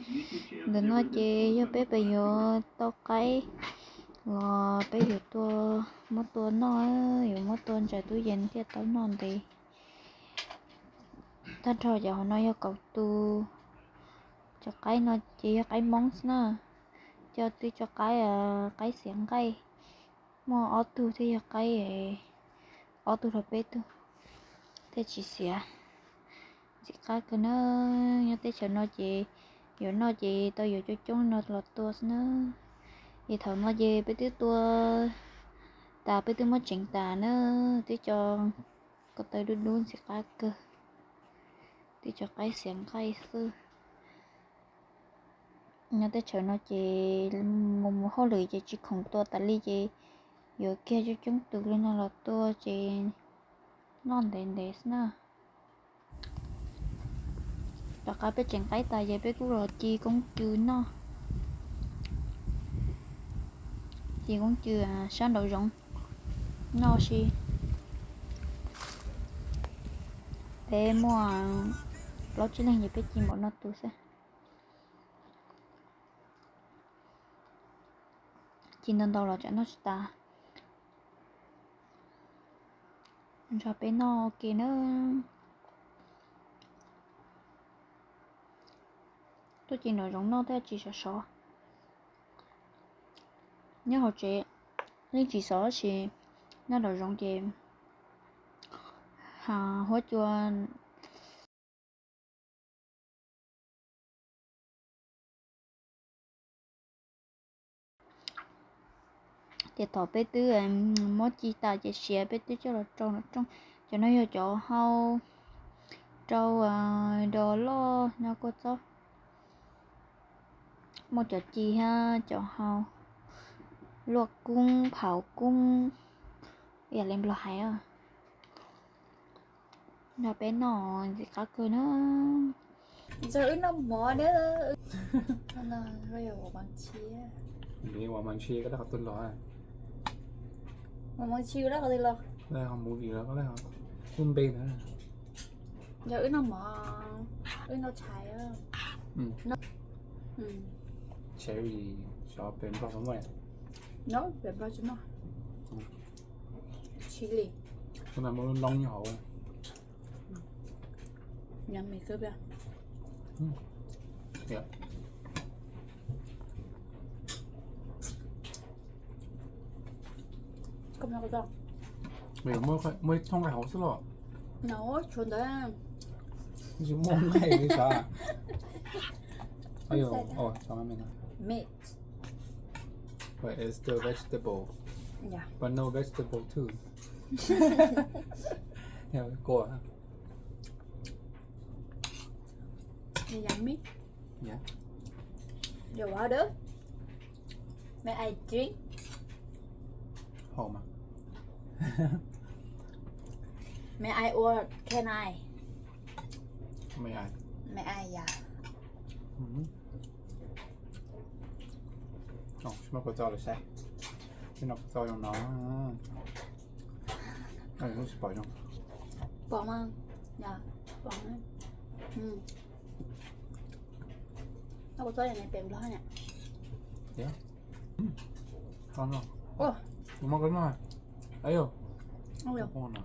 Ntawm no ces yog peb pem yuav tau qaib los peb yuav tua, muab tua noj, yuav muab tua ntsaws tub yees thiaj tau noj ntev. Tag nrho cov hauv no yog kaum tus. Cov qaib no ces yog qaib Hmoob xwb na. Coj twb cov qaib, qaib xiav nqaij, muaj ob tug thiab yog qaib, ob tug los peb tug, thiaj tsis xiav. Ntxim qab kawg na. Nyob teb chaws no ces yuav noj ces tau yuav coob coob no los tua xwb na. Es thaum no ces peb twb tua tas, peb twb muab tseev tas na, twb cov ko taw dub dub ntxim qab kawg, twb cov qaib xiav nqaij xwb. Nyob teb chaws no ces mus mus hauj lwm ces tsis khoom tua tas li ces yuav kiag coob coob tus li no los tua ces noj ntev ntev xwb na. Tom qab peb tseev qaib tas ces peb kuj los ci koob cw noj, ci koob cw sab nraum zoov noj si. Peb muaj plaub tsib leeg ces peb ci npaum no tus xwb. Ci ntau ntau los tsam noj tsis tas. Nrog peb noj ua ke na. Tuaj ci nraum zoov noj thiaj tsis sov sov. Nyob hauv tsev yeej tsis sov tab sis nyob nraum zoov ces huab cua. Ces thaum peb twb muab ci tas ces siav peb twb coj los rau nram rooj. Cov no yog cov hau rau dos loj nyob kua txob. Muaj cov ci thiab cov hau, luaj koob, phauv koob, ib yam li Nplog hais. Nrog peb noj ntxim qab kawg na. Ntshe wb noj mov na. Ua mas tshia, ua mas tshia koj dab qhov twg los? Ua mas tshia dab qhov twg los? Dab qhov movie los, dab qhov lub npe na. Yog wb noj mov, wb noj tshais. Cherry, xyov pem Nplog puas muaj. No, pem Nplog tsis muaj. Chili. Tus no muaj lub noob nyob hauv. Yummy xwb tiag. Muaj ib thooj nqaij hauv xwb los? No, tshuav ntawd. Tsis muaj nqaij li sav. Meat. But it's still vegetable. Yeah. But no vegetable too. Yummy. Yeah. Your water? May I drink? Hau mas. May I or can I? May I. May I, yeah. Tsis muaj kua txob lawm saib. Tsis muaj kua txob zoo no. Tsis pom zoo. Pom mas. Pom. Kua txob pem Nplog na. Mus muab kua txob.